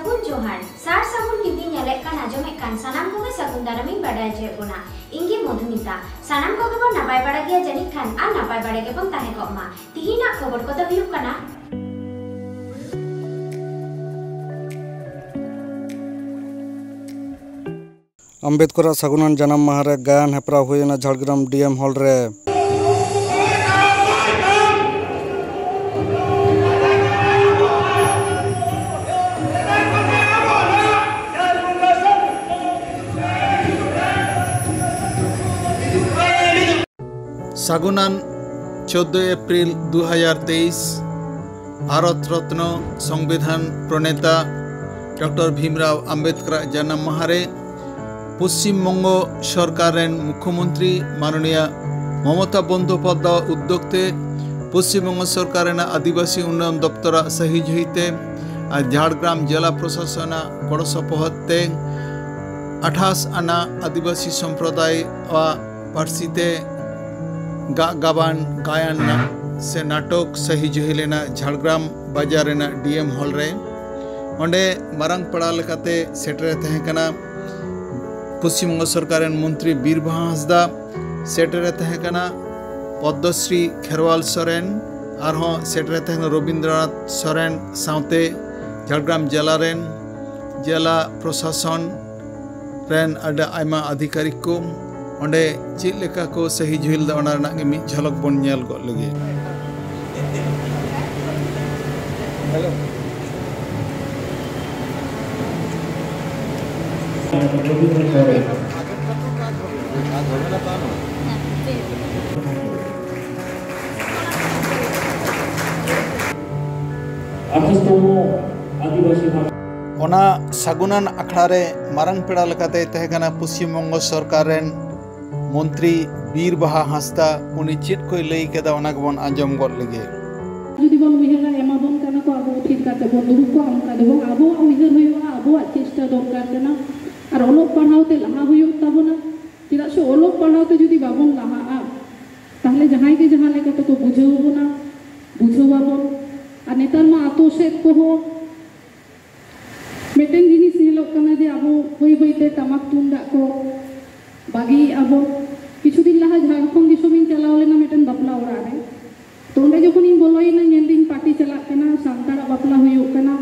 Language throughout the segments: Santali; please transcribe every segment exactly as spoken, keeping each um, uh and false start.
ᱥᱟᱹᱜᱩᱱ ᱡᱚᱦᱟᱨ᱾ ᱥᱟᱨ ᱥᱟᱹᱜᱩᱱ ᱴᱤᱵᱷᱤ ᱧᱮᱞᱮᱫ ᱠᱟᱱ, ᱟᱸᱡᱚᱢᱮᱫ ᱠᱟᱱ ᱥᱟᱱᱟᱢ ᱠᱚᱜᱮ ᱥᱟᱹᱜᱩᱱ ᱫᱟᱨᱟᱢᱤᱧ ᱵᱟᱰᱟᱭ ᱦᱚᱪᱚᱭᱮᱫ ᱵᱚᱱᱟ᱾ ᱤᱧ ᱜᱮ ᱢᱚᱫᱷᱩᱢᱤᱛᱟ᱾ ᱥᱟᱱᱟᱢ ᱠᱚᱜᱮ ᱵᱚᱱ ᱱᱟᱯᱟᱭ ᱵᱟᱲᱟ ᱜᱮᱭᱟ ᱡᱟᱹᱱᱤᱡ ᱠᱷᱟᱱ, ᱟᱨ ᱱᱟᱯᱟᱭ ᱵᱟᱲᱟ ᱜᱮᱵᱚᱱ ᱛᱟᱦᱮᱸ ᱠᱚᱜ ᱢᱟ᱾ ᱛᱤᱦᱤᱧᱟᱜ ᱠᱷᱚᱵᱚᱨ ᱠᱚᱫᱚ ᱦᱩᱭᱩᱜ ᱠᱟᱱᱟ, ᱟᱢᱵᱮᱫᱠᱚᱨᱟᱜ ᱥᱟᱹᱜᱩᱱᱟᱱ ᱡᱟᱱᱟᱢ ᱢᱟᱦᱟ ᱨᱮ ᱜᱟᱭᱟᱱ ᱦᱮᱯᱨᱟᱣ ᱦᱩᱭᱮᱱᱟ ᱡᱷᱟᱲᱜᱨᱟᱢ ᱰᱤ ᱮᱢ ᱦᱚᱞ ᱨᱮ᱾ ᱥᱟᱹᱜᱩᱱᱟᱱ ᱪᱳᱫᱫᱳ ᱮᱯᱨᱤᱞ ᱫᱩ ᱦᱟᱡᱟᱨ ᱛᱮᱭᱤᱥ, ᱵᱷᱟᱨᱚᱛ ᱨᱚᱛᱱᱚ ᱥᱚᱝᱵᱤᱫᱷᱟᱱ ᱯᱨᱚᱱᱮᱛᱟ ᱰᱚᱠᱴᱚᱨ ᱵᱷᱤᱢᱨᱟᱣ ᱟᱢᱵᱮᱫᱠᱚᱨᱟᱜ ᱡᱟᱱᱟᱢ ᱢᱟᱦᱟ ᱨᱮ ᱯᱚᱥᱪᱤᱢ ᱵᱚᱝᱜᱚ ᱥᱚᱨᱠᱟᱨ ᱨᱮᱱ ᱢᱩᱠᱷᱭᱚᱢᱚᱱᱛᱨᱤ ᱢᱟᱱᱚᱱᱤᱭᱟ ᱢᱚᱢᱚᱛᱟ ᱵᱚᱱᱫᱳᱯᱟᱫᱽᱫᱷᱟᱭ ᱩᱫᱽᱫᱳᱜᱽ ᱛᱮ ᱯᱚᱥᱪᱤᱢ ᱵᱚᱝᱜᱚ ᱥᱚᱨᱠᱟᱨ ᱨᱮᱱᱟᱜ ᱟᱹᱫᱤᱵᱟᱹᱥᱤ ᱩᱱᱱᱚᱭᱚᱱ ᱫᱚᱯᱛᱚᱨᱟᱜ ᱥᱟᱹᱦᱤ ᱡᱩᱦᱤ ᱛᱮ ᱟᱨ ᱡᱷᱟᱲᱜᱨᱟᱢ ᱡᱮᱞᱟ ᱯᱨᱚᱥᱟᱥᱚᱱᱟᱜ ᱜᱚᱲᱚ ᱥᱚᱯᱚᱦᱚᱫ ᱛᱮ ᱟᱴᱷᱟᱥ ᱟᱱᱟᱜ ᱟᱹᱫᱤᱵᱟᱹᱥᱤ ᱥᱚᱢᱯᱨᱚᱫᱟᱭ ᱟᱜ ᱯᱟᱹᱨᱥᱤ ᱛᱮ ᱜᱟᱜ ᱜᱟᱵᱟᱱ ᱜᱟᱭᱟᱱ ᱥᱮ ᱱᱟᱴᱚᱠ ᱥᱟᱹᱦᱤ ᱡᱩᱦᱤ ᱞᱮᱱᱟ ᱡᱷᱟᱲᱜᱨᱟᱢ ᱵᱟᱡᱟᱨ ᱨᱮᱱᱟᱜ ᱰᱤ ᱮᱢ ᱦᱚᱞ ᱨᱮ᱾ ᱚᱸᱰᱮ ᱢᱟᱨᱟᱝ ᱯᱮᱲᱟ ᱞᱮᱠᱟᱛᱮ ᱥᱮᱴᱮᱨᱮ ᱛᱟᱦᱮᱸ ᱠᱟᱱᱟ ᱯᱚᱥᱪᱤᱢ ᱵᱚᱝᱜᱚ ᱥᱚᱨᱠᱟᱨ ᱨᱮᱱ ᱢᱚᱱᱛᱨᱤ ᱵᱤᱨ ᱵᱟᱦᱟ ᱦᱟᱸᱥᱫᱟ, ᱥᱮᱴᱮᱨᱮ ᱛᱟᱦᱮᱸ ᱠᱟᱱᱟ ᱯᱚᱫᱽᱫᱚᱥᱨᱤ ᱠᱷᱮᱨᱣᱟᱞ ᱥᱚᱨᱮᱱ, ᱟᱨᱦᱚᱸ ᱥᱮᱴᱮᱨᱮ ᱛᱟᱦᱮᱸ ᱠᱟᱱᱟ ᱨᱚᱵᱤᱱᱫᱨᱚᱱᱟᱛᱷ ᱥᱚᱨᱮᱱ ᱥᱟᱶᱛᱮ ᱡᱷᱟᱲᱜᱨᱟᱢ ᱡᱮᱞᱟ ᱨᱮᱱ ᱡᱮᱞᱟ ᱯᱨᱚᱥᱟᱥᱚᱱ ᱨᱮᱱ ᱟᱹᱰᱤ ᱟᱭᱢᱟ ᱟᱫᱷᱤᱠᱟᱨᱤᱠ ᱠᱚ ᱚᱸᱰᱮ ᱪᱮᱫ ᱞᱮᱠᱟ ᱠᱚ ᱥᱟᱹᱦᱤ ᱡᱩᱦᱤ ᱞᱮᱫᱟ, ᱚᱱᱟ ᱨᱮᱱᱟᱜ ᱜᱮ ᱢᱤᱫ ᱡᱷᱟᱞᱚᱠ ᱵᱚᱱ ᱧᱮᱞ ᱜᱚᱫ ᱞᱮᱜᱮ᱾ ᱟᱴᱷᱟᱥ ᱛᱚᱢᱚ ᱟᱹᱫᱤᱵᱟᱹᱥᱤ ᱵᱷᱟᱜᱽ᱾ ᱚᱱᱟ ᱥᱟᱹᱜᱩᱱᱟᱱ ᱟᱠᱷᱲᱟ ᱨᱮ ᱢᱟᱨᱟᱝ ᱯᱮᱲᱟ ᱞᱮᱠᱟᱛᱮᱭ ᱛᱟᱦᱮᱸ ᱠᱟᱱᱟ ᱯᱚᱥᱪᱤᱢ ᱵᱚᱝᱜᱚ ᱥᱚᱨᱠᱟᱨ ᱨᱮᱱ ᱢᱚᱱᱛᱨᱤ ᱵᱤᱨ ᱵᱟᱦᱟ ᱦᱟᱸᱥᱫᱟ᱾ ᱩᱱᱤ ᱪᱮᱫ ᱠᱚᱭ ᱞᱟᱹᱭ ᱠᱮᱫᱟ, ᱚᱱᱟ ᱜᱮᱵᱚᱱ ᱟᱸᱡᱚᱢ ᱜᱚᱫ ᱞᱮᱜᱮ᱾ ᱡᱩᱫᱤ ᱵᱚᱱ ᱩᱭᱦᱟᱹᱨᱟ, ᱮᱢᱟ ᱵᱚᱱ ᱠᱟᱱᱟ ᱠᱚ, ᱟᱵᱚ ᱛᱷᱤᱨ ᱠᱟᱛᱮ ᱵᱚᱱ ᱫᱩᱲᱩᱵ ᱠᱚᱜᱼᱟ, ᱚᱱᱠᱟ ᱫᱚ ᱵᱟᱝ᱾ ᱟᱵᱚᱣᱟᱜ ᱩᱭᱦᱟᱹᱨ ᱦᱩᱭᱩᱜᱼᱟ, ᱟᱵᱚᱣᱟᱜ ᱪᱮᱥᱴᱟ ᱫᱚᱨᱠᱟᱨ ᱠᱟᱱᱟ, ᱟᱨ ᱚᱞᱚᱜ ᱯᱟᱲᱦᱟᱣ ᱛᱮ ᱞᱟᱦᱟ ᱦᱩᱭᱩᱜ ᱛᱟᱵᱚᱱᱟ᱾ ᱪᱮᱫᱟᱜ ᱥᱮ ᱚᱞᱚᱜ ᱯᱟᱲᱦᱟᱣ ᱛᱮ ᱡᱩᱫᱤ ᱵᱟᱵᱚᱱ ᱞᱟᱦᱟᱜᱼᱟ, ᱛᱟᱦᱚᱞᱮ ᱡᱟᱦᱟᱸᱭ ᱜᱮ ᱡᱟᱦᱟᱸ ᱞᱮᱠᱟ ᱛᱮᱠᱚ ᱵᱩᱡᱷᱟᱹᱣ ᱵᱚᱱᱟ, ᱵᱩᱡᱷᱟᱹᱣ ᱟᱵᱚᱱ᱾ ᱟᱨ ᱱᱮᱛᱟᱨ ᱢᱟ ᱟᱛᱳ ᱥᱮᱫ ᱠᱚᱦᱚᱸ ᱢᱤᱫᱴᱮᱱ ᱡᱤᱱᱤᱥ ᱧᱮᱞᱚᱜ ᱠᱟᱱᱟ ᱡᱮ ᱟᱵᱚ ᱵᱟᱹᱭ ᱵᱟᱹᱭᱛᱮ ᱴᱟᱢᱟᱠ ᱛᱩᱢᱫᱟᱜ ᱠᱚ ᱵᱟᱹᱜᱤᱭᱮᱫᱼᱟ ᱵᱚᱱ᱾ ᱠᱤᱪᱷᱩ ᱫᱤᱱ ᱞᱟᱦᱟ ᱡᱷᱟᱲᱠᱷᱚᱸᱰ ᱫᱤᱥᱚᱢᱤᱧ ᱪᱟᱞᱟᱣ ᱞᱮᱱᱟ ᱢᱤᱫᱴᱮᱱ ᱵᱟᱯᱞᱟ ᱚᱲᱟᱜ ᱨᱮ᱾ ᱛᱚ ᱚᱸᱰᱮ ᱡᱚᱠᱷᱚᱱᱤᱧ ᱵᱚᱞᱚᱭᱮᱱᱟ, ᱧᱮᱞᱫᱟᱹᱧ ᱯᱟᱨᱴᱤ ᱪᱟᱞᱟᱜ ᱠᱟᱱᱟ, ᱥᱟᱱᱛᱟᱲᱟᱜ ᱵᱟᱯᱞᱟ ᱦᱩᱭᱩᱜ ᱠᱟᱱᱟ᱾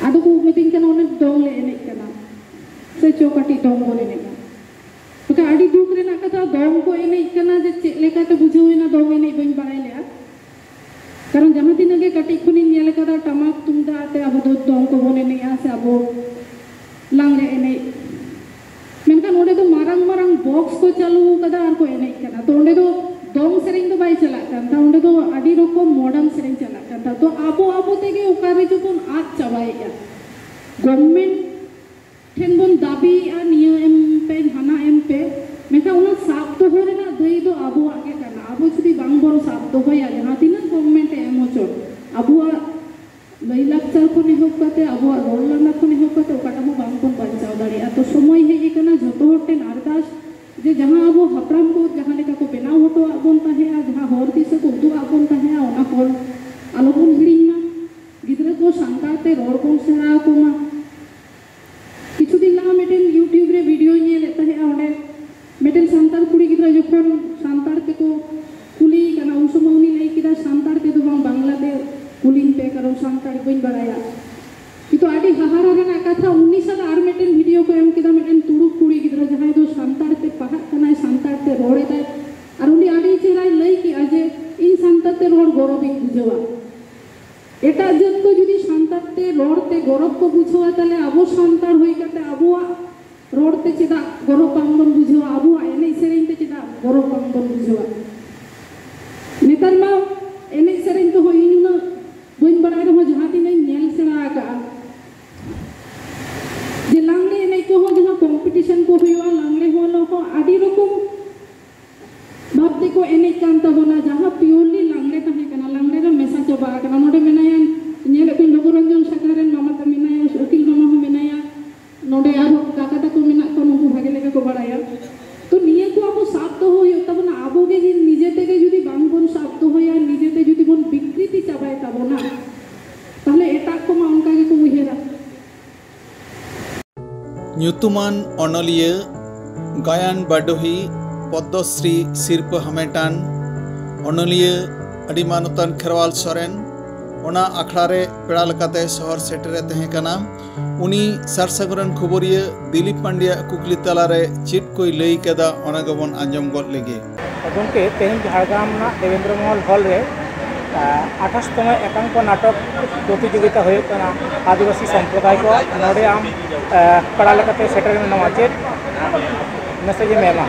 ᱟᱫᱚ ᱠᱚ ᱢᱤᱛᱟᱹᱧ ᱠᱟᱱᱟ, "ᱚᱱᱮ ᱫᱚᱝ ᱞᱮ ᱮᱱᱮᱡ ᱠᱟᱱᱟ, ᱥᱮ ᱪᱚ ᱠᱟᱹᱴᱤᱡ ᱫᱚᱝ ᱵᱚᱱ ᱮᱱᱮᱡᱼᱟ᱾" ᱢᱮᱱᱠᱷᱟᱱ ᱟᱹᱰᱤ ᱫᱩᱠ ᱨᱮᱱᱟᱜ ᱠᱟᱛᱷᱟ, ᱫᱚᱝ ᱠᱚ ᱮᱱᱮᱡ ᱠᱟᱱᱟ ᱡᱮ ᱪᱮᱫ ᱞᱮᱠᱟᱛᱮ ᱵᱩᱡᱷᱟᱹᱣ ᱮᱱᱟ, ᱫᱚᱝ ᱮᱱᱮᱡ ᱵᱟᱹᱧ ᱵᱟᱲᱟᱭ ᱞᱮᱫᱼᱟ᱾ ᱠᱟᱨᱚᱱ ᱡᱟᱦᱟᱸ ᱛᱤᱱᱟᱹᱜ ᱜᱮ ᱠᱟᱹᱴᱤᱡ ᱠᱷᱚᱱᱤᱧ ᱧᱮᱞ ᱟᱠᱟᱫᱟ, ᱴᱟᱢᱟᱠ ᱛᱩᱢᱫᱟᱜ ᱟᱛᱮ ᱟᱵᱚ ᱫᱚ ᱫᱚᱝ ᱠᱚᱵᱚᱱ ᱮᱱᱮᱡᱼᱟ ᱥᱮ ᱟᱵᱚ ᱞᱟᱜᱽᱬᱮ ᱮᱱᱮᱡ, ᱢᱮᱱᱠᱷᱟᱱ ᱚᱸᱰᱮ ᱫᱚ ᱢᱟᱨᱟᱝ ᱢᱟᱨᱟᱝ ᱵᱚᱠᱥ ᱠᱚ ᱪᱟᱹᱞᱩ ᱟᱠᱟᱫᱟ ᱟᱨ ᱠᱚ ᱮᱱᱮᱡ ᱠᱟᱱᱟ᱾ ᱛᱚ ᱚᱸᱰᱮ ᱫᱚ ᱫᱚᱝ ᱥᱮᱨᱮᱧ ᱫᱚ ᱵᱟᱭ ᱪᱟᱞᱟᱜ ᱠᱟᱱ ᱛᱟᱦᱮᱸ, ᱚᱸᱰᱮ ᱫᱚ ᱟᱹᱰᱤ ᱨᱚᱠᱚᱢ ᱢᱚᱰᱟᱨᱱ ᱥᱮᱨᱮᱧ ᱪᱟᱞᱟᱜ ᱠᱟᱱ ᱛᱟᱦᱮᱸ᱾ ᱛᱚ ᱟᱵᱚ ᱟᱵᱚ ᱛᱮᱜᱮ ᱚᱠᱟ ᱨᱮᱪᱚ ᱵᱚᱱ ᱟᱫ ᱪᱟᱵᱟᱭᱮᱫᱼᱟ᱾ ᱜᱚᱵᱷᱢᱮᱱᱴ ᱴᱷᱮᱱ ᱵᱚᱱ ᱫᱟᱹᱵᱤᱭᱮᱫᱼᱟ, "ᱱᱤᱭᱟᱹ ᱮᱢ ᱯᱮ, ᱦᱟᱱᱟ ᱮᱢ ᱯᱮ", ᱢᱮᱱᱠᱷᱟᱱ ᱚᱱᱟ ᱥᱟᱵ ᱫᱚᱦᱚ ᱨᱮᱱᱟᱜ ᱫᱟᱹᱭ ᱫᱚ ᱟᱵᱚᱣᱟᱜ ᱜᱮ ᱠᱟᱱᱟ᱾ ᱟᱵᱚ ᱡᱩᱫᱤ ᱵᱟᱝ ᱵᱚᱱ ᱥᱟᱵ ᱫᱚᱦᱚᱭᱟ, ᱡᱟᱦᱟᱸ ᱛᱤᱱᱟᱹᱜ ᱜᱚᱵᱷᱢᱮᱱᱴ ᱮ ᱮᱢ ᱦᱚᱪᱚ, ᱟᱵᱚᱣᱟᱜ ᱞᱟᱹᱭᱞᱟᱠᱪᱟᱨ ᱠᱷᱚᱱ ᱮᱦᱚᱵ ᱠᱟᱛᱮ, ᱟᱵᱚᱣᱟᱜ ᱨᱚᱲ ᱞᱟᱸᱫᱟ ᱠᱷᱚᱱ ᱮᱦᱚᱵ ᱠᱟᱛᱮ ᱚᱠᱟᱴᱟᱜ ᱦᱚᱸ ᱵᱟᱝ ᱵᱚᱱ ᱵᱟᱧᱪᱟᱣ ᱫᱟᱲᱮᱭᱟᱜᱼᱟ᱾ ᱛᱚ ᱥᱚᱢᱚᱭ ᱦᱮᱡ ᱟᱠᱟᱱᱟ ᱡᱚᱛᱚ ᱦᱚᱲ ᱴᱷᱮᱱ ᱟᱨᱫᱟᱥ, ᱡᱮ ᱡᱟᱦᱟᱸ ᱟᱵᱚ ᱦᱟᱯᱲᱟᱢ ᱠᱚ ᱡᱟᱦᱟᱸ ᱞᱮᱠᱟ ᱠᱚ ᱵᱮᱱᱟᱣ ᱦᱚᱴᱚ ᱟᱫ ᱵᱚᱱ ᱛᱟᱦᱮᱸᱜᱼᱟ, ᱡᱟᱦᱟᱸ ᱦᱚᱨ ᱫᱤᱥᱟᱹ ᱠᱚ ᱩᱫᱩᱜ ᱟᱫ ᱵᱚᱱ ᱛᱟᱦᱮᱸᱜᱼᱟ, ᱚᱱᱟ ᱦᱚᱨ ᱟᱞᱚ ᱵᱚᱱ ᱦᱤᱲᱤᱧ ᱢᱟ᱾ ᱜᱤᱫᱽᱨᱟᱹ ᱠᱚ ᱥᱟᱱᱛᱟᱲ ᱛᱮ ᱨᱚᱲ ᱵᱚᱱ ᱥᱮᱬᱟ ᱟᱠᱚ ᱢᱟ᱾ ᱠᱤᱪᱷᱩ ᱫᱤᱱ ᱞᱟᱦᱟ ᱢᱤᱫᱴᱮᱱ YouTube ᱨᱮ ᱵᱷᱤᱰᱤᱭᱳᱧ ᱧᱮᱞᱮᱫ ᱛᱟᱦᱮᱸᱜᱼᱟ, ᱚᱸᱰᱮ ᱢᱤᱫᱴᱮᱱ ᱥᱟᱱᱛᱟᱲ ᱠᱩᱲᱤ ᱜᱤᱫᱽᱨᱟᱹ ᱡᱚᱠᱷᱚᱱ ᱥᱟᱱᱛᱟᱲ ᱛᱮᱠᱚ ᱠᱩᱞᱤᱭᱮ ᱠᱟᱱᱟ, ᱩᱱ ᱥᱚᱢᱚᱭ ᱩᱱᱤ ᱞᱟᱹᱭ ᱠᱮᱫᱟ, "ᱥᱟᱱᱛᱟᱲ ᱛᱮᱫᱚ ᱵᱟᱝ, ᱵᱟᱝᱞᱟ ᱛᱮ ᱠᱩᱞᱤᱧ ᱯᱮ, ᱠᱟᱨᱚᱱ ᱥᱟᱱᱛᱟᱲ ᱵᱟᱹᱧ ᱵᱟᱲᱟᱭᱟ᱾" ᱠᱤᱱᱛᱩ ᱟᱹᱰᱤ ᱦᱟᱦᱟᱲᱟ ᱨᱮᱱᱟᱜ ᱠᱟᱛᱷᱟ, ᱩᱱᱤ ᱥᱟᱞᱟᱜ ᱟᱨ ᱢᱤᱫᱴᱮᱱ ᱵᱷᱤᱰᱤᱭᱳ ᱠᱚ ᱮᱢ ᱠᱮᱫᱟ, ᱢᱤᱫᱴᱮᱱ ᱛᱩᱲᱩᱠ ᱠᱩᱲᱤ ᱜᱤᱫᱽᱨᱟᱹ ᱡᱟᱦᱟᱸᱭ ᱫᱚ ᱥᱟᱱᱛᱟᱲ ᱛᱮ ᱯᱟᱲᱦᱟᱜ ᱠᱟᱱᱟᱭ, ᱥᱟᱱᱛᱟᱲ ᱛᱮ ᱨᱚᱲ ᱮᱫᱟᱭ, ᱟᱨ ᱩᱱᱤ ᱟᱹᱰᱤ ᱪᱮᱦᱨᱟᱭ ᱞᱟᱹᱭ ᱠᱮᱜᱼᱟ ᱡᱮ, "ᱤᱧ ᱥᱟᱱᱛᱟᱲ ᱛᱮ ᱨᱚᱲ ᱜᱚᱨᱚᱵᱤᱧ ᱵᱩᱡᱷᱟᱹᱣᱟ᱾" ᱮᱴᱟᱜ ᱡᱟᱹᱛ ᱠᱚ ᱡᱩᱫᱤ ᱥᱟᱱᱛᱟᱲ ᱛᱮ ᱨᱚᱲ ᱛᱮ ᱜᱚᱨᱚᱵ ᱠᱚ ᱵᱩᱡᱷᱟᱹᱣᱟ, ᱛᱟᱦᱞᱮ ᱟᱵᱚ ᱥᱟᱱᱛᱟᱲ ᱦᱩᱭ ᱠᱟᱛᱮ ᱟᱵᱚᱣᱟᱜ ᱨᱚᱲ ᱛᱮ ᱪᱮᱫᱟᱜ ᱜᱚᱨᱚᱵ ᱵᱟᱝ ᱵᱚᱱ ᱵᱩᱡᱷᱟᱹᱣᱟ? ᱟᱵᱚᱣᱟᱜ ᱮᱱᱮᱡ ᱥᱮᱨᱮᱧ ᱛᱮ ᱪᱮᱫᱟᱜ ᱜᱚᱨᱚᱵ ᱵᱟᱝ ᱵᱚᱱ ᱵᱩᱡᱷᱟᱹᱣᱟ? ᱱᱮᱛᱟᱨ ᱢᱟ ᱮᱱᱮᱡ ᱥᱮᱨᱮᱧ ᱠᱚᱦᱚᱸ ᱤᱧ ᱩᱱᱟᱹᱜ ᱵᱟᱹᱧ ᱵᱟᱲᱟᱭ ᱨᱮᱦᱚᱸ, ᱡᱟᱦᱟᱸ ᱛᱤᱱᱟᱹᱜ ᱤᱧ ᱧᱮᱞ ᱥᱮᱬᱟ ᱟᱠᱟᱫᱼᱟ, ᱡᱮ ᱞᱟᱜᱽᱬᱮ ᱮᱱᱮᱡ ᱠᱚᱦᱚᱸ ᱡᱟᱦᱟᱸ ᱠᱚᱢᱯᱤᱴᱤᱥᱚᱱ ᱠᱚ ᱦᱩᱭᱩᱜᱼᱟ, ᱞᱟᱜᱽᱬᱮ ᱦᱚᱸ ᱟᱹᱰᱤ ᱨᱚᱠᱚᱢ ᱵᱷᱟᱵ ᱛᱮᱠᱚ ᱮᱱᱮᱡ ᱠᱟᱱ ᱛᱟᱵᱚᱱᱟ, ᱡᱟᱦᱟᱸ ᱯᱤᱭᱳᱨᱞᱤ ᱞᱟᱜᱽᱬᱮ ᱛᱟᱦᱮᱸ ᱠᱟᱱᱟ, ᱞᱟᱜᱽᱬᱮ ᱨᱮ ᱢᱮᱥᱟ ᱪᱟᱵᱟ ᱟᱠᱟᱱᱟ᱾ ᱱᱚᱰᱮ ᱢᱮᱱᱟᱭᱟ, ᱧᱮᱞᱮᱫ ᱠᱚᱧ ᱨᱚᱜᱷᱩᱨᱚᱧᱡᱚᱱ ᱥᱟᱠᱷᱟ ᱨᱮᱱ ᱢᱟᱢᱟ ᱛᱟᱠᱚ ᱢᱮᱱᱟᱭᱟ, ᱩᱠᱤᱞ ᱢᱟᱢᱟ ᱦᱚᱸ ᱢᱮᱱᱟᱭᱟ, ᱱᱚᱰᱮ ᱟᱨᱦᱚᱸ ᱠᱟᱠᱟ ᱛᱟᱠᱚ ᱢᱮᱱᱟᱜ ᱠᱚᱣᱟ, ᱱᱩᱠᱩ ᱵᱷᱟᱜᱮ ᱞᱮᱠᱟ ᱠᱚ ᱵᱟᱲᱟᱭᱟ᱾ ᱛᱚ ᱱᱤᱭᱟᱹ ᱠᱚ ᱟᱵᱚ ᱥᱟᱵ ᱫᱚᱦᱚ ᱦᱩᱭᱩᱜ ᱛᱟᱵᱚᱱᱟ, ᱟᱵᱚ ᱜᱮ ᱡᱮ ᱧᱩᱛᱩᱢᱟᱱ ᱚᱱᱚᱞᱤᱭᱟᱹ, ᱜᱟᱭᱟᱱ ᱵᱟᱰᱚᱦᱤ, ᱯᱚᱫᱽᱫᱚᱥᱨᱤ ᱥᱤᱨᱯᱟᱹ ᱦᱟᱢᱮᱴᱟᱱ ᱚᱱᱚᱞᱤᱭᱟᱹ ᱟᱹᱰᱤ ᱢᱟᱱᱚᱛᱟᱱ ᱠᱷᱮᱨᱣᱟᱞ ᱥᱚᱨᱮᱱ ᱚᱱᱟ ᱟᱠᱷᱲᱟ ᱨᱮ ᱯᱮᱲᱟ ᱞᱮᱠᱟᱛᱮ ᱥᱚᱦᱚᱨ ᱥᱮᱴᱮᱨᱮ ᱛᱟᱦᱮᱸ ᱠᱟᱱᱟ᱾ ᱩᱱᱤ ᱥᱟᱨ ᱥᱟᱹᱜᱩᱱ ᱨᱮᱱ ᱠᱷᱚᱵᱚᱨᱤᱭᱟᱹ ᱫᱤᱞᱤᱯ ᱯᱟᱱᱰᱮᱭᱟᱜ ᱠᱩᱠᱞᱤ ᱛᱟᱞᱟᱨᱮ ᱪᱮᱫ ᱠᱚᱭ ᱞᱟᱹᱭ ᱠᱟᱫᱟ, ᱚᱱᱟ ᱜᱮᱵᱚᱱ ᱟᱸᱡᱚᱢ ᱜᱚᱫ ᱞᱮᱜᱮ᱾ ᱜᱚᱢᱠᱮ, ᱛᱮᱦᱮᱧ ᱡᱷᱟᱲᱜᱨᱟᱢ ᱨᱮᱱᱟᱜ ᱫᱮᱵᱮᱱᱫᱨᱚ ᱢᱚᱦᱚᱞ ᱦᱚᱞ ᱨᱮ, ᱟ, ᱟᱴᱷᱟᱥ ᱛᱚᱢᱚ ᱮᱠᱟᱝᱠᱚ ᱱᱟᱴᱚᱠ ᱯᱨᱚᱛᱤᱡᱳᱜᱤᱛᱟ ᱦᱩᱭᱩᱜ ᱠᱟᱱᱟ ᱟᱹᱫᱤᱵᱟᱹᱥᱤ ᱥᱚᱢᱯᱨᱚᱫᱟᱭ ᱠᱚ᱾ ᱱᱚᱰᱮ ᱟᱢ, ᱟ, ᱯᱮᱲᱟ ᱞᱮᱠᱟᱛᱮ ᱥᱮᱴᱮᱨ ᱢᱮᱱᱟᱢᱟ, ᱪᱮᱫ ᱢᱮᱥᱮᱡᱽ ᱮᱢ ᱮᱢᱟ?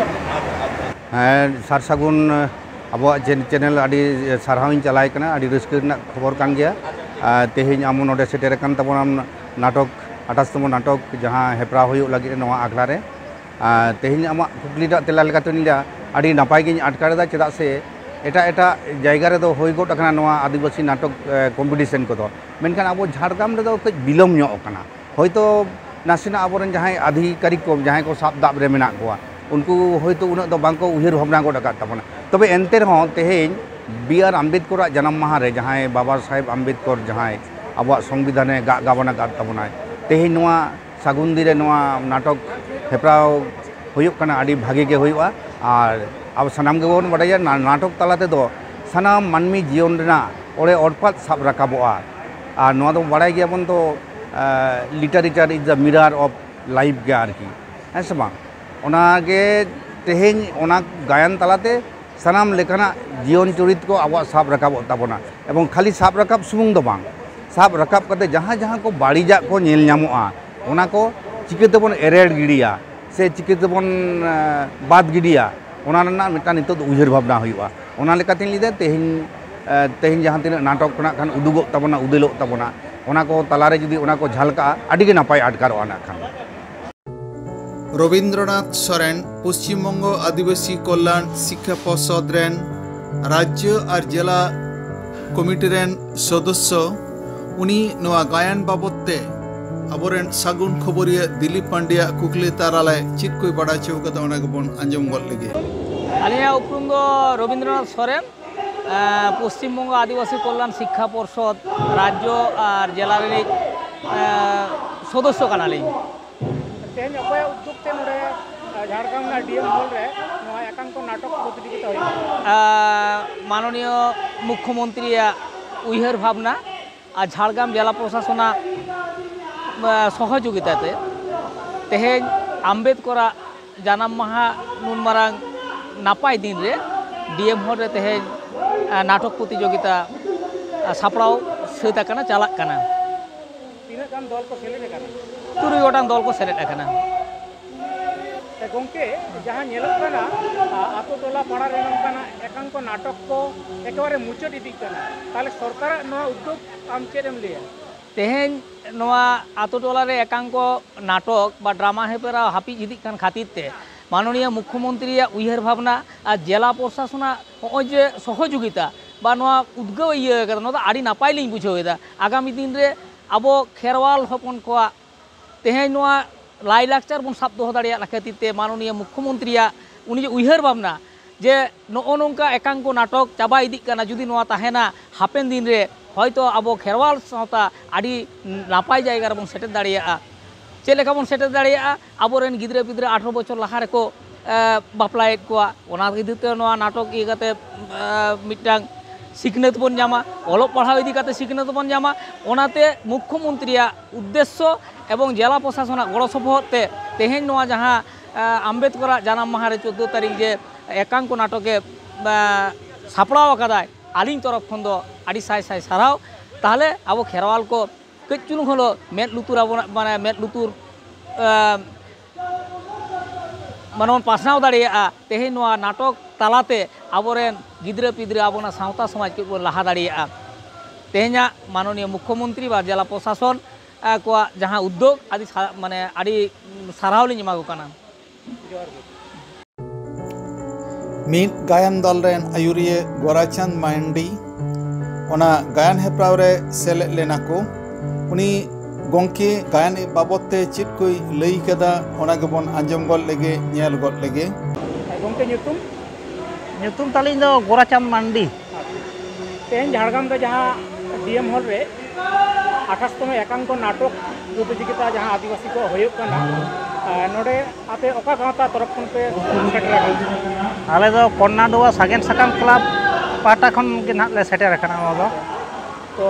ᱦᱮᱸ, ᱥᱟᱨ ᱥᱟᱹᱜᱩᱱ, ᱟᱵᱚᱣᱟᱜ ᱪᱮ-, ᱪᱮᱱᱮᱞ ᱟᱹᱰᱤ ᱥᱟᱨᱦᱟᱣᱤᱧ ᱪᱟᱞᱟᱭ ᱠᱟᱱᱟ, ᱟᱹᱰᱤ ᱨᱟᱹᱥᱠᱟᱹ ᱨᱮᱱᱟᱜ ᱠᱷᱚᱵᱚᱨ ᱠᱟᱱ ᱜᱮᱭᱟ᱾ ᱟᱨ ᱛᱮᱦᱮᱧ ᱟᱢ ᱱᱚᱰᱮ ᱥᱮᱴᱮᱨ ᱟᱠᱟᱱ ᱛᱟᱵᱚᱱᱟᱢ ᱱᱟᱴᱚᱠ, ᱟᱴᱷᱟᱥ ᱛᱚᱢᱚ ᱱᱟᱴᱚᱠ ᱡᱟᱦᱟᱸ ᱦᱮᱯᱨᱟᱣ ᱦᱩᱭᱩᱜ ᱞᱟᱹᱜᱤᱫ ᱱᱚᱣᱟ ᱟᱠᱷᱲᱟ ᱨᱮ᱾ ᱟᱨ ᱛᱮᱦᱮᱧ ᱟᱢᱟᱜ ᱠᱩᱠᱞᱤ ᱨᱮᱱᱟᱜ ᱛᱮᱞᱟ ᱞᱮᱠᱟᱛᱮᱧ ᱞᱟᱹᱭᱟ, ᱟᱹᱰᱤ ᱱᱟᱯᱟᱭ ᱜᱤᱧ ᱟᱴᱠᱟᱨ ᱮᱫᱟ, ᱪᱮᱫᱟᱜ ᱥᱮ ᱮᱴᱟᱜ ᱮᱴᱟᱜ ᱡᱟᱭᱜᱟ ᱨᱮᱫᱚ ᱦᱩᱭ ᱜᱚᱫ ᱟᱠᱟᱱᱟ ᱱᱚᱣᱟ ᱟᱹᱫᱤᱵᱟᱹᱥᱤ ᱱᱟᱴᱚᱠ, ᱮ, ᱠᱚᱢᱯᱤᱴᱤᱥᱚᱱ ᱠᱚᱫᱚ, ᱢᱮᱱᱠᱷᱟᱱ ᱟᱵᱚ ᱡᱷᱟᱲᱜᱨᱟᱢ ᱨᱮᱫᱚ ᱠᱟᱹᱡ ᱵᱤᱞᱚᱢ ᱧᱚᱜ ᱟᱠᱟᱱᱟ᱾ ᱦᱚᱭᱛᱳ ᱱᱟᱥᱮᱱᱟᱜ ᱟᱵᱚᱨᱮᱱ ᱡᱟᱦᱟᱸᱭ ᱟᱫᱷᱤᱠᱟᱨᱤᱠ ᱠᱚ, ᱡᱟᱦᱟᱸᱭ ᱠᱚ ᱥᱟᱵ ᱫᱟᱵ ᱨᱮ ᱢᱮᱱᱟᱜ ᱠᱚᱣᱟ, ᱩᱱᱠᱩ ᱦᱚᱭᱛᱳ ᱩᱱᱟᱹᱜ ᱫᱚ ᱵᱟᱝᱠᱚ ᱩᱭᱦᱟᱹᱨ ᱵᱷᱟᱵᱽᱱᱟ ᱜᱚᱫ ᱟᱠᱟᱫ ᱛᱟᱵᱚᱱᱟ᱾ ᱛᱚᱵᱮ ᱮᱱᱛᱮ ᱨᱮᱦᱚᱸ ᱛᱮᱦᱮᱧ ᱵᱤ ᱟᱨ ᱟᱢᱵᱮᱫᱠᱚᱨᱟᱜ ᱡᱟᱱᱟᱢ ᱢᱟᱦᱟ ᱨᱮ, ᱡᱟᱦᱟᱸᱭ ᱵᱟᱵᱟ ᱥᱟᱦᱮᱵᱽ ᱟᱢᱵᱮᱫᱠᱚᱨ ᱡᱟᱦᱟᱸᱭ ᱟᱵᱚᱣᱟᱜ ᱥᱚᱝᱵᱤᱫᱷᱟᱱᱮ ᱜᱟᱜ ᱜᱟᱵᱟᱱ ᱟᱠᱟᱫ ᱛᱟᱵᱚᱱᱟᱭ, ᱛᱮᱦᱮᱧ ᱱᱚᱣᱟ ᱥᱟᱹᱜᱩᱱ ᱫᱤᱱ ᱨᱮ ᱱᱚᱣᱟ ᱱᱟᱴᱚᱠ ᱦᱮᱯᱨᱟᱣ ᱦᱩᱭᱩᱜ ᱠᱟᱱᱟ, ᱟᱹᱰᱤ ᱵᱷᱟᱹᱜᱤ ᱜᱮ ᱦᱩᱭᱩᱜᱼᱟ᱾ ᱟᱨ ᱟᱵᱚ ᱥᱟᱱᱟᱢ ᱜᱮᱵᱚᱱ ᱵᱟᱰᱟᱭᱟ, ᱱᱟ-, ᱱᱟᱴᱚᱠ ᱛᱟᱞᱟ ᱛᱮᱫᱚ ᱥᱟᱱᱟᱢ ᱢᱟᱹᱱᱢᱤ ᱡᱤᱭᱚᱱ ᱨᱮᱱᱟᱜ ᱚᱲᱮ ᱚᱲᱯᱟᱛ ᱥᱟᱵ ᱨᱟᱠᱟᱵᱚᱜᱼᱟ᱾ ᱟᱨ ᱱᱚᱣᱟ ᱫᱚ ᱵᱟᱲᱟᱭ ᱜᱮᱭᱟᱵᱚᱱ ᱛᱚ, ᱟᱸ, literature is the mirror of life ᱜᱮ ᱟᱨᱠᱤ, ᱦᱮᱸ ᱥᱮ ᱵᱟᱝ? ᱚᱱᱟᱜᱮ ᱛᱮᱦᱮᱧ ᱚᱱᱟ ᱜᱟᱭᱟᱱ ᱛᱟᱞᱟᱛᱮ ᱥᱟᱱᱟᱢ ᱞᱮᱠᱟᱱᱟᱜ ᱡᱤᱭᱚᱱ ᱪᱚᱨᱤᱛ ᱠᱚ ᱟᱵᱚᱣᱟᱜ ᱥᱟᱵ ᱨᱟᱠᱟᱵᱚᱜ ᱛᱟᱵᱚᱱᱟ᱾ ᱮᱵᱚᱝ ᱠᱷᱟᱹᱞᱤ ᱥᱟᱵ ᱨᱟᱠᱟᱵ ᱥᱩᱢᱩᱝ ᱫᱚ ᱵᱟᱝ, ᱥᱟᱵ ᱨᱟᱠᱟᱵ ᱠᱟᱛᱮ ᱡᱟᱦᱟᱸ ᱡᱟᱦᱟᱸ ᱠᱚ ᱵᱟᱹᱲᱤᱡᱟᱜ ᱠᱚ ᱧᱮᱞ ᱧᱟᱢᱚᱜᱼᱟ, ᱚᱱᱟ ᱠᱚ ᱪᱤᱠᱟᱹ ᱛᱮᱵᱚᱱ ᱮᱨᱮᱲ ᱜᱤᱰᱤᱭᱟ ᱥᱮ ᱪᱤᱠᱟᱹ ᱛᱮᱵᱚᱱ, ᱮ, ᱵᱟᱫ ᱜᱤᱰᱤᱭᱟ, ᱚᱱᱟ ᱨᱮᱱᱟᱜ ᱢᱤᱫᱴᱟᱝ ᱱᱤᱛᱚᱜ ᱫᱚ ᱩᱭᱦᱟᱹᱨ ᱵᱷᱟᱵᱽᱱᱟ ᱦᱩᱭᱩᱜᱼᱟ᱾ ᱚᱱᱟ ᱞᱮᱠᱟᱛᱤᱧ ᱞᱟᱹᱭᱫᱟ, ᱛᱮᱦᱮᱧ, ᱮ, ᱛᱮᱦᱮᱧ ᱡᱟᱦᱟᱸ ᱛᱤᱱᱟᱹᱜ ᱱᱟᱴᱚᱠ ᱠᱷᱚᱱᱟᱜ ᱠᱷᱟᱱ ᱩᱫᱩᱜᱚᱜ ᱛᱟᱵᱚᱱᱟ, ᱩᱫᱮᱞᱚᱜ ᱛᱟᱵᱚᱱᱟ, ᱚᱱᱟ ᱠᱚ ᱛᱟᱞᱟᱨᱮ ᱡᱩᱫᱤ ᱚᱱᱟ ᱠᱚ ᱡᱷᱟᱞᱠᱟᱜᱼᱟ, ᱟᱹᱰᱤ ᱜᱮ ᱱᱟᱯᱟᱭ ᱟᱴᱠᱟᱨᱚᱜᱼᱟ ᱱᱟᱜ ᱠᱷᱟᱱ᱾ ᱨᱚᱵᱤᱱᱫᱨᱚᱱᱟᱛᱷ ᱥᱚᱨᱮᱱ, ᱯᱚᱥᱪᱤᱢ ᱵᱚᱝᱜᱚ ᱟᱹᱫᱤᱵᱟᱹᱥᱤ ᱠᱚᱞᱭᱟᱬ ᱥᱤᱠᱠᱷᱟ ᱯᱚᱨᱥᱚᱫ ᱨᱮᱱ ᱨᱟᱡᱽᱡᱚ ᱟᱨ ᱡᱮᱞᱟ ᱠᱚᱢᱤᱴᱤ ᱨᱮᱱ ᱥᱚᱫᱚᱥᱥᱚ, ᱩᱱᱤ ᱱᱚᱣᱟ ᱜᱟᱭᱟᱱ ᱵᱟᱵᱚᱫ ᱛᱮ ᱟᱵᱚᱨᱮᱱ ᱥᱟᱹᱜᱩᱱ ᱠᱷᱚᱵᱚᱨᱤᱭᱟᱹ ᱫᱤᱞᱤᱯ ᱯᱟᱱᱰᱮᱭᱟᱜ ᱠᱩᱠᱞᱤ ᱛᱟᱨᱟᱞᱟᱭ ᱪᱮᱫ ᱠᱚᱭ ᱵᱟᱲᱟᱭ ᱦᱚᱪᱚ ᱠᱟᱫᱟ, ᱚᱱᱟ ᱜᱮᱵᱚᱱ ᱟᱸᱡᱚᱢ ᱜᱚᱫ ᱞᱮᱜᱮ᱾ ᱟᱹᱞᱤᱧᱟᱜ ᱩᱯᱨᱩᱢ ᱫᱚ ᱨᱚᱵᱤᱱᱫᱨᱚᱱᱟᱛᱷ ᱥᱚᱨᱮᱱ, ᱮᱸ, ᱯᱚᱥᱪᱤᱢ ᱵᱚᱝᱜᱚ ᱟᱹᱫᱤᱵᱟᱹᱥᱤ ᱠᱚᱞᱭᱟᱱ ᱥᱤᱠᱠᱷᱟ ᱯᱚᱨᱥᱚᱫ ᱨᱟᱡᱽᱡᱚ ᱟᱨ ᱡᱮᱞᱟ ᱨᱤᱱᱤᱡ, ᱮᱸ, ᱥᱚᱫᱚᱥᱥᱚ ᱠᱟᱱᱟᱞᱤᱧ᱾ ᱛᱮᱦᱮᱧ ᱚᱠᱚᱭᱟᱜ ᱩᱫᱽᱫᱳᱜᱽ ᱛᱮ ᱱᱚᱰᱮ, ᱟᱸ, ᱡᱷᱟᱲᱜᱨᱟᱢ ᱨᱮᱱᱟᱜ ᱰᱤ ᱮᱢ ᱦᱚᱞ ᱨᱮ ᱱᱚᱣᱟ ᱮᱠᱟᱝᱠᱚ ᱱᱟᱴᱚᱠ ᱯᱨᱚᱛᱤᱡᱳᱜᱤᱛᱟ ᱦᱩᱭᱩᱜ ᱠᱟᱱᱟ? ᱟᱸ, ᱢᱟᱱᱚᱱᱤᱭᱚ ᱢᱩᱠᱷᱭᱚᱢᱚᱱᱛᱨᱤᱭᱟᱜ ᱩᱭᱦᱟᱹᱨ ᱵᱷᱟᱵᱽᱱᱟ ᱟᱨ ᱡᱷᱟᱲᱜᱨᱟᱢ ᱡᱮᱞᱟ ᱯᱨᱚᱥᱟᱥᱚᱱᱟᱜ, ᱟᱸ, ᱥᱚᱦᱚᱡᱳᱜᱤᱛᱟ ᱛᱮ ᱛᱮᱦᱮᱧ ᱟᱢᱵᱮᱫᱽᱠᱚᱨᱟᱜ ᱡᱟᱱᱟᱢ ᱢᱟᱦᱟ ᱱᱩᱱ ᱢᱟᱨᱟᱝ ᱱᱟᱯᱟᱭ ᱫᱤᱱ ᱨᱮ ᱰᱤ ᱮᱢ ᱦᱚᱞ ᱨᱮ ᱛᱮᱦᱮᱧ, ᱟᱸ, ᱱᱟᱴᱚᱠ ᱯᱨᱚᱛᱤᱡᱳᱜᱤᱛᱟ, ᱟᱸ, ᱥᱟᱯᱲᱟᱣ ᱥᱟᱹᱛ ᱟᱠᱟᱱᱟ, ᱪᱟᱞᱟᱜ ᱠᱟᱱᱟ᱾ ᱛᱤᱱᱟᱹᱜ ᱜᱟᱱ ᱫᱚᱞ ᱠᱚ ᱥᱮᱞᱮᱫ ᱟᱠᱟᱱᱟ? ᱛᱩᱨᱩᱭ ᱜᱚᱴᱟᱝ ᱫᱚᱞ ᱠᱚ ᱥᱮᱞᱮᱫ ᱟᱠᱟᱱᱟ᱾ ᱮ, ᱜᱚᱝᱠᱮ, ᱡᱟᱦᱟᱸ ᱧᱮᱞᱚᱜ ᱠᱟᱱᱟ, ᱟ, ᱟᱛᱳ ᱴᱚᱞᱟ ᱯᱟᱲᱟ ᱨᱮ ᱱᱚᱝᱠᱟᱱᱟᱜ ᱮᱠᱟᱝᱠᱚ ᱱᱟᱴᱚᱠ ᱠᱚ ᱮᱠᱮᱵᱟᱨᱮ ᱢᱩᱪᱟᱹᱫ ᱤᱫᱤᱜ ᱠᱟᱱᱟ, ᱛᱟᱦᱞᱮ ᱥᱚᱨᱠᱟᱨᱟᱜ ᱱᱚᱣᱟ ᱩᱫᱽᱫᱳᱜᱽ ᱟᱢ ᱪᱮᱫ ᱮᱢ ᱞᱟᱹᱭᱟ? ᱛᱮᱦᱮᱧ ᱱᱚᱣᱟ ᱟᱛᱳ ᱴᱚᱞᱟ ᱨᱮ ᱮᱠᱟᱝᱠᱚ ᱱᱟᱴᱚᱠ ᱵᱟ ᱰᱨᱟᱢᱟ ᱦᱮᱯᱨᱟᱣ ᱦᱟᱹᱯᱤᱫ ᱤᱫᱤᱜ ᱠᱟᱱ ᱠᱷᱟᱹᱛᱤᱨ ᱛᱮ ᱢᱟᱱᱚᱱᱤᱭᱚ ᱢᱩᱠᱷᱭᱚᱢᱚᱱᱛᱨᱤᱭᱟᱜ ᱩᱭᱦᱟᱹᱨ ᱵᱷᱟᱵᱽᱱᱟ ᱟᱨ ᱡᱮᱞᱟ ᱯᱨᱚᱥᱟᱥᱚᱱᱟᱜ ᱱᱚᱜᱼᱚᱭ ᱡᱮ ᱥᱚᱦᱚᱡᱳᱜᱤᱛᱟ ᱵᱟ ᱱᱚᱣᱟ ᱩᱫᱽᱜᱟᱹᱣ ᱤᱭᱟᱹ ᱟᱠᱟᱫᱟ, ᱱᱚᱣᱟ ᱫᱚ ᱟᱹᱰᱤ ᱱᱟᱯᱟᱭ ᱞᱤᱧ ᱵᱩᱡᱷᱟᱹᱣ ᱮᱫᱟ᱾ ᱟᱜᱟᱢᱤ ᱫᱤᱱ ᱨᱮ ᱟᱵᱚ ᱠᱷᱮᱨᱣᱟᱞ ᱦᱚᱯᱚᱱ ᱠᱚᱣᱟᱜ ᱛᱮᱦᱮᱧ ᱱᱚᱣᱟ ᱞᱟᱭᱼᱞᱟᱠᱪᱟᱨ ᱵᱚᱱ ᱥᱟᱵ ᱫᱚᱦᱚ ᱫᱟᱲᱮᱭᱟᱜ ᱞᱮᱠᱟ ᱠᱷᱟᱹᱛᱤᱨ ᱛᱮ ᱢᱟᱱᱚᱱᱤᱭᱚ ᱢᱩᱠᱷᱭᱚᱢᱚᱱᱛᱨᱤᱭᱟᱜ ᱩᱱᱤ ᱡᱮ ᱩᱭᱦᱟᱹᱨ ᱵᱷᱟᱵᱽᱱᱟ ᱡᱮ ᱱᱚᱜᱼᱚ ᱱᱚᱝᱠᱟ ᱮᱠᱟᱝᱠᱚ ᱱᱟᱴᱚᱠ ᱪᱟᱵᱟ ᱤᱫᱤᱜ ᱠᱟᱱᱟ, ᱡᱩᱫᱤ ᱱᱚᱣᱟ ᱛᱟᱦᱮᱱᱟ ᱦᱟᱯᱮᱱ ᱫᱤᱱ ᱨᱮ ᱦᱚᱭᱛᱚ ᱟᱵᱚ ᱠᱷᱮᱨᱣᱟᱞ ᱥᱟᱶᱛᱟ ᱟᱹᱰᱤ ᱱᱟᱯᱟᱭ ᱡᱟᱭᱜᱟ ᱨᱮᱵᱚᱱ ᱥᱮᱴᱮᱨ ᱫᱟᱲᱮᱭᱟᱜᱼᱟ᱾ ᱪᱮᱫ ᱞᱮᱠᱟ ᱵᱚᱱ ᱥᱮᱴᱮᱨ ᱫᱟᱲᱮᱭᱟᱜᱼᱟ? ᱟᱵᱚᱨᱮᱱ ᱜᱤᱫᱽᱨᱟᱹ ᱯᱤᱫᱽᱨᱟᱹ ᱟᱴᱷᱨᱚ ᱵᱚᱪᱷᱚᱨ ᱞᱟᱦᱟ ᱨᱮᱠᱚ, ᱮ, ᱵᱟᱯᱞᱟᱭᱮᱫ ᱠᱚᱣᱟ, ᱚᱱᱟ ᱠᱷᱟᱹᱛᱤᱨ ᱛᱮ ᱱᱚᱣᱟ ᱱᱟᱴᱚᱠ ᱤᱭᱟᱹ ᱠᱟᱛᱮ, ᱮ, ᱢᱤᱫᱴᱟᱝ ᱥᱤᱠᱷᱱᱟᱹᱛ ᱵᱚᱱ ᱧᱟᱢᱟ, ᱚᱞᱚᱜ ᱯᱟᱲᱦᱟᱣ ᱤᱫᱤ ᱠᱟᱛᱮ ᱥᱤᱠᱷᱱᱟᱹᱛ ᱵᱚᱱ ᱧᱟᱢᱟ᱾ ᱚᱱᱟᱛᱮ ᱢᱩᱠᱷᱭᱚᱢᱚᱱᱛᱨᱤᱭᱟᱜ ᱩᱫᱽᱫᱮᱥᱥᱚ ᱮᱵᱚᱝ ᱡᱮᱞᱟ ᱯᱨᱚᱥᱟᱥᱚᱱᱟᱜ ᱜᱚᱲᱚ ᱥᱚᱯᱚᱦᱚᱫ ᱛᱮ ᱛᱮᱦᱮᱧ ᱱᱚᱣᱟ ᱡᱟᱦᱟᱸ, ᱮ, ᱟᱢᱵᱮᱫᱽᱠᱚᱨᱟᱜ ᱡᱟᱱᱟᱢ ᱢᱟᱦᱟ ᱨᱮ ᱪᱳᱫᱽᱫᱳ ᱛᱟᱹᱨᱤᱠᱷ ᱡᱮ ᱮᱠᱟᱝᱠᱚ ᱱᱟᱴᱚᱠᱮ, ᱮ, ᱥᱟᱯᱲᱟᱣ ᱟᱠᱟᱫᱟᱭ, ᱟᱹᱞᱤᱧ ᱛᱚᱨᱚᱯ ᱠᱷᱚᱱ ᱫᱚ ᱟᱹᱰᱤ ᱥᱟᱭ ᱥᱟᱭ ᱥᱟᱨᱦᱟᱣ᱾ ᱛᱟᱦᱚᱞᱮ ᱟᱵᱚ ᱠᱷᱮᱨᱣᱟᱞ ᱠᱚ ᱠᱟᱹᱡ ᱪᱩᱞᱩᱝ ᱦᱚᱞᱳ ᱢᱮᱫ ᱞᱩᱛᱩᱨ ᱟᱵᱚᱱᱟᱜ, ᱢᱟᱱᱮ, ᱢᱮᱫ ᱞᱩᱛᱩᱨ, ᱮ, ᱢᱟᱱᱮ ᱵᱚᱱ ᱯᱟᱥᱱᱟᱣ ᱫᱟᱲᱮᱭᱟᱜᱼᱟ᱾ ᱛᱮᱦᱮᱧ ᱱᱚᱣᱟ ᱱᱟᱴᱚᱠ ᱛᱟᱞᱟᱛᱮ ᱟᱵᱚᱨᱮᱱ ᱜᱤᱫᱽᱨᱟᱹ ᱯᱤᱫᱽᱨᱟᱹ ᱟᱵᱚᱱᱟᱜ ᱥᱟᱶᱛᱟ ᱥᱚᱢᱟᱡᱽ ᱠᱚ ᱵᱚᱱ ᱞᱟᱦᱟ ᱫᱟᱲᱮᱭᱟᱜᱼᱟ᱾ ᱛᱮᱦᱮᱧᱟᱜ ᱢᱟᱱᱚᱱᱤᱭᱚ ᱢᱩᱠᱷᱭᱚᱢᱚᱱᱛᱨᱤ ᱵᱟ ᱡᱮᱞᱟ ᱯᱨᱚᱥᱟᱥᱚᱱ, ᱮ, ᱠᱚᱣᱟᱜ ᱡᱟᱦᱟᱸ ᱩᱫᱽᱫᱳᱜᱽ ᱟᱹᱰᱤ ᱥᱟ-, ᱢᱟᱱᱮ ᱟᱹᱰᱤ ᱥᱟᱨᱦᱟᱣ ᱞᱤᱧ ᱮᱢᱟ ᱠᱚ ᱠᱟᱱᱟ᱾ ᱡᱚᱦᱟᱨ ᱜᱮ᱾ ᱢᱤᱫ ᱜᱟᱭᱟᱱ ᱫᱚᱞ ᱨᱮᱱ ᱟᱹᱭᱩᱨᱤᱭᱟᱹ ᱜᱳᱨᱟᱪᱟᱸᱫᱽ ᱢᱟᱱᱰᱤ ᱚᱱᱟ ᱜᱟᱭᱟᱱ ᱦᱮᱯᱨᱟᱣ ᱨᱮ ᱥᱮᱞᱮᱫ ᱞᱮᱱᱟ ᱠᱚ᱾ ᱩᱱᱤ ᱜᱚᱢᱠᱮ ᱜᱟᱭᱟᱱ ᱵᱟᱵᱚᱫ ᱛᱮ ᱪᱮᱫ ᱠᱚᱭ ᱞᱟᱹᱭ ᱠᱟᱫᱟ, ᱚᱱᱟ ᱜᱮᱵᱚᱱ ᱟᱸᱡᱚᱢ ᱜᱚᱫ ᱞᱮᱜᱮ, ᱧᱮᱞ ᱜᱚᱫ ᱞᱮᱜᱮ᱾ ᱜᱚᱢᱠᱮ, ᱧᱩᱛᱩᱢ? ᱧᱩᱛᱩᱢ ᱛᱟᱹᱞᱤᱧ ᱫᱚ ᱜᱳᱨᱟᱪᱟᱸᱫᱽ ᱢᱟᱱᱰᱤ᱾ ᱛᱮᱦᱮᱧ ᱡᱷᱟᱲᱜᱨᱟᱢ ᱫᱚ ᱡᱟᱦᱟᱸ ᱰᱤ ᱮᱢ ᱦᱚᱞ ᱨᱮ ᱟᱴᱷᱟᱥ ᱛᱚᱢᱚ ᱮᱠᱟᱝᱠᱚ ᱱᱟᱴᱚᱠ ᱯᱨᱚᱛᱤᱡᱳᱜᱤᱛᱟ ᱡᱟᱦᱟᱸ ᱟᱹᱫᱤᱵᱟᱹᱥᱤ ᱠᱚᱣᱟᱜ ᱦᱩᱭᱩᱜ ᱠᱟᱱᱟ, ᱟᱨ ᱱᱚᱰᱮ ᱟᱯᱮ ᱚᱠᱟ ᱜᱟᱶᱛᱟ ᱛᱚᱨᱚᱯ ᱠᱷᱚᱱ ᱯᱮ ᱥᱮᱴᱮᱨ ᱟᱠᱟᱱᱟ? ᱟᱞᱮ ᱫᱚ ᱠᱚᱨᱱᱟᱰᱩᱣᱟ ᱥᱟᱜᱮᱱ ᱥᱟᱠᱟᱢ ᱠᱞᱟᱵᱽ ᱯᱟᱦᱴᱟ ᱠᱷᱚᱱ ᱜᱮ ᱱᱟᱦᱟᱜ ᱞᱮ ᱥᱮᱴᱮᱨ ᱟᱠᱟᱱᱟ ᱱᱚᱣᱟ ᱫᱚ᱾ ᱛᱚ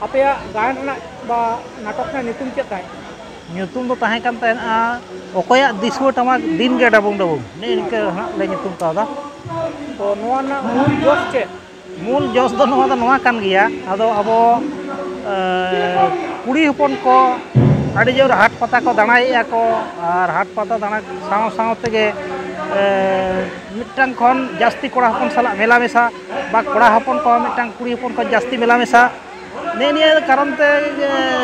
ᱟᱯᱮᱭᱟᱜ ᱜᱟᱭᱟᱱ ᱨᱮᱱᱟᱜ ᱵᱟ ᱱᱟᱴᱚᱠ ᱨᱮᱱᱟᱜ ᱧᱩᱛᱩᱢ ᱪᱮᱫ ᱛᱟᱦᱮᱸ ᱠᱟᱱᱟ? ᱧᱩᱛᱩᱢ ᱫᱚ ᱛᱟᱦᱮᱸ ᱠᱟᱱ ᱛᱟᱦᱮᱱᱟ ᱚᱠᱚᱭᱟᱜ ᱫᱤᱥᱩᱣᱟᱹ ᱴᱟᱢᱟᱠ ᱫᱤᱱ ᱜᱮ ᱰᱟᱵᱩᱝ ᱰᱟᱵᱩᱝ, ᱱᱮᱜᱼᱮ ᱱᱤᱝᱠᱟᱹ ᱦᱟᱸᱜ ᱞᱮ ᱧᱩᱛᱩᱢ ᱠᱟᱣᱫᱟ᱾ ᱛᱚ ᱱᱚᱣᱟ ᱨᱮᱱᱟᱜ ᱢᱩᱞ ᱡᱚᱥ ᱪᱮᱫ? ᱢᱩᱞ ᱡᱚᱥ ᱫᱚ ᱱᱚᱣᱟ ᱫᱚ ᱱᱚᱣᱟ ᱠᱟᱱ ᱜᱮᱭᱟ, ᱟᱫᱚ ᱟᱵᱚ, ᱮ, ᱠᱩᱲᱤ ᱦᱚᱯᱚᱱ ᱠᱚ ᱟᱹᱰᱤ ᱡᱳᱨ ᱦᱟᱴ ᱯᱟᱛᱟ ᱠᱚ ᱫᱟᱬᱟᱭᱮᱫᱼᱟ ᱠᱚ, ᱟᱨ ᱦᱟᱴ ᱯᱟᱛᱟ ᱫᱟᱬᱟ ᱥᱟᱶ ᱥᱟᱶ ᱛᱮᱜᱮ, ᱮ, ᱢᱤᱫᱴᱟᱝ ᱠᱷᱚᱱ ᱡᱟᱹᱥᱛᱤ ᱠᱚᱲᱟ ᱦᱚᱯᱚᱱ ᱥᱟᱞᱟᱜ ᱢᱮᱞᱟ ᱢᱮᱥᱟ, ᱵᱟ ᱠᱚᱲᱟ ᱦᱚᱯᱚᱱ ᱠᱚ ᱢᱤᱫᱴᱟᱝ ᱠᱩᱲᱤ ᱦᱚᱯᱚᱱ ᱠᱷᱚᱱ ᱡᱟᱹᱥᱛᱤ ᱢᱮᱞᱟ ᱢᱮᱥᱟ, ᱱᱮᱜᱼᱮ ᱱᱤᱭᱟᱹ ᱠᱟᱨᱚᱱ ᱛᱮ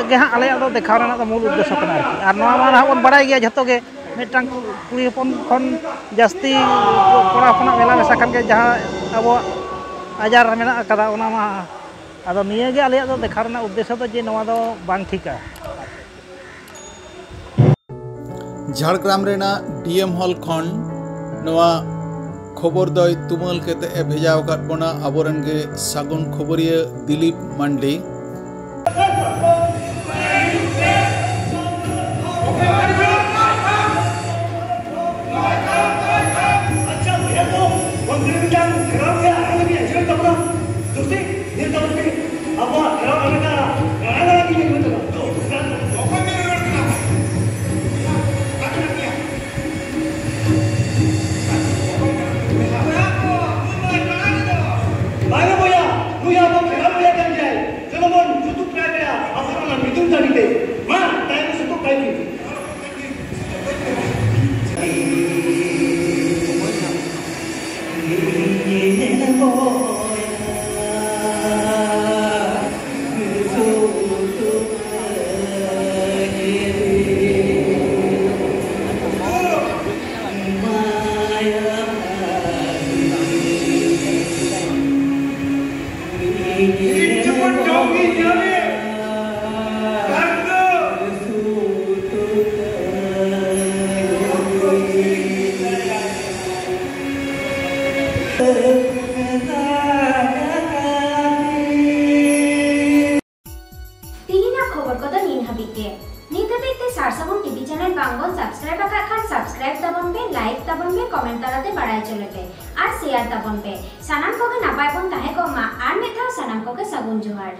ᱜᱮ ᱦᱟᱸᱜ ᱟᱞᱮᱭᱟᱜ ᱫᱚ ᱫᱮᱠᱷᱟᱣ ᱨᱮᱱᱟᱜ ᱫᱚ ᱢᱩᱞ ᱩᱫᱽᱫᱮᱥᱥᱚ ᱠᱟᱱᱟ ᱟᱨᱠᱤ᱾ ᱟᱨ ᱱᱚᱣᱟ ᱢᱟ ᱱᱟᱦᱟᱜ ᱵᱚᱱ ᱵᱟᱲᱟᱭ ᱜᱮᱭᱟ ᱡᱷᱚᱛᱚ ᱜᱮ, ᱢᱤᱫᱴᱟᱝ ᱠᱩᱲᱤ ᱦᱚᱯᱚᱱ ᱠᱷᱚᱱ ᱡᱟᱹᱥᱛᱤ ᱠᱚᱲᱟ ᱦᱚᱯᱚᱱᱟᱜ ᱢᱮᱞᱟ ᱢᱮᱥᱟ ᱠᱷᱟᱱ ᱜᱮ ᱡᱟᱦᱟᱸ ᱟᱵᱚᱣᱟᱜ ᱟᱡᱟᱨ ᱢᱮᱱᱟᱜ ᱟᱠᱟᱫᱟ, ᱚᱱᱟ ᱢᱟ᱾ ᱟᱫᱚ ᱱᱤᱭᱟᱹ ᱜᱮ ᱟᱞᱮᱭᱟᱜ ᱫᱚ ᱫᱮᱠᱷᱟᱣ ᱨᱮᱱᱟᱜ ᱩᱫᱽᱫᱮᱥᱥᱚ ᱫᱚ ᱡᱮ ᱱᱚᱣᱟ ᱫᱚ ᱵᱟᱝ ᱴᱷᱤᱠᱟ᱾ ᱡᱷᱟᱲᱜᱨᱟᱢ ᱨᱮᱱᱟᱜ ᱰᱤ ᱮᱢ ᱦᱚᱞ ᱠᱷᱚᱱ ᱱᱚᱣᱟ ᱠᱷᱚᱵᱚᱨ ᱫᱚᱭ ᱛᱩᱢᱟᱹᱞ ᱠᱟᱛᱮ ᱮ ᱵᱷᱮᱡᱟ ᱟᱠᱟᱫ ᱵᱚᱱᱟ ᱟᱵᱚᱨᱮᱱ ᱜᱮ ᱥᱟᱹᱜᱩᱱ ᱠᱷᱚᱵᱚᱨᱤᱭᱟᱹ ᱫᱤᱞᱤᱯ ᱢᱟᱱᱰᱤ᱾ ᱟᱪᱪᱷᱟ, ᱵᱚᱭᱦᱟ ᱠᱚ, ᱵᱚᱱᱫᱤ ᱢᱤᱫᱴᱟᱝ ᱜᱨᱟᱢ ᱨᱮᱭᱟᱜ ᱟᱹᱨᱤ ᱞᱟᱹᱜᱤᱫ ᱟᱸᱡᱚᱢ ᱛᱟᱵᱚᱱᱟ᱾ ᱫᱩᱥᱤ, ᱧᱮᱞ ᱛᱟᱵᱚᱱ ᱯᱮ, ᱟᱵᱚᱣᱟᱜ ᱜᱨᱟᱢ ᱨᱮᱱᱟᱜ ᱨᱟᱲᱟ ᱨᱟᱲᱟ ᱜᱮ ᱧᱮᱞ ᱛᱟᱵᱚᱱᱟ᱾ ᱫᱩ, ᱜᱨᱟᱢ ᱛᱟᱵᱚᱱ᱾ ᱚᱠᱚᱭ ᱯᱮ ᱨᱚᱲ ᱠᱟᱱᱟ? ᱵᱚᱭᱦᱟ, ᱟᱸᱡᱚᱢ ᱯᱮᱭᱟ᱾ ᱵᱟᱝ ᱵᱚᱭᱦᱟ, ᱱᱩᱭ ᱟᱵᱚ ᱜᱨᱟᱢ ᱨᱮᱭᱟᱜ ᱠᱟᱱ ᱜᱮᱭᱟᱭ᱾ ᱪᱚᱞᱚ ᱥᱟᱨᱥᱟᱹᱜᱩᱱ ᱴᱤᱵᱷᱤ ᱪᱮᱱᱮᱞ ᱵᱟᱝ ᱵᱚᱱ ᱥᱟᱵᱥᱠᱨᱟᱭᱤᱵ ᱟᱠᱟᱫ ᱠᱷᱟᱱ ᱥᱟᱵᱥᱠᱨᱟᱭᱤᱵ ᱛᱟᱵᱚᱱ ᱯᱮ, ᱞᱟᱭᱤᱠ ᱛᱟᱵᱚᱱ ᱯᱮ, ᱠᱚᱢᱮᱱᱴ ᱛᱟᱞᱟᱛᱮ ᱵᱟᱲᱟᱭ ᱦᱚᱪᱚ ᱞᱮᱯᱮ ᱟᱨ ᱥᱮᱭᱟᱨ ᱛᱟᱵᱚᱱ ᱯᱮ᱾ ᱥᱟᱱᱟᱢ ᱠᱚᱜᱮ ᱱᱟᱯᱟᱭ ᱵᱚᱱ ᱛᱟᱦᱮᱸ ᱠᱚᱜ ᱢᱟ᱾ ᱟᱨ ᱢᱤᱫ ᱫᱷᱟᱣ ᱥᱟᱱᱟᱢ ᱠᱚᱜᱮ ᱥᱟᱹᱜᱩᱱ ᱡᱚᱦᱟᱨ᱾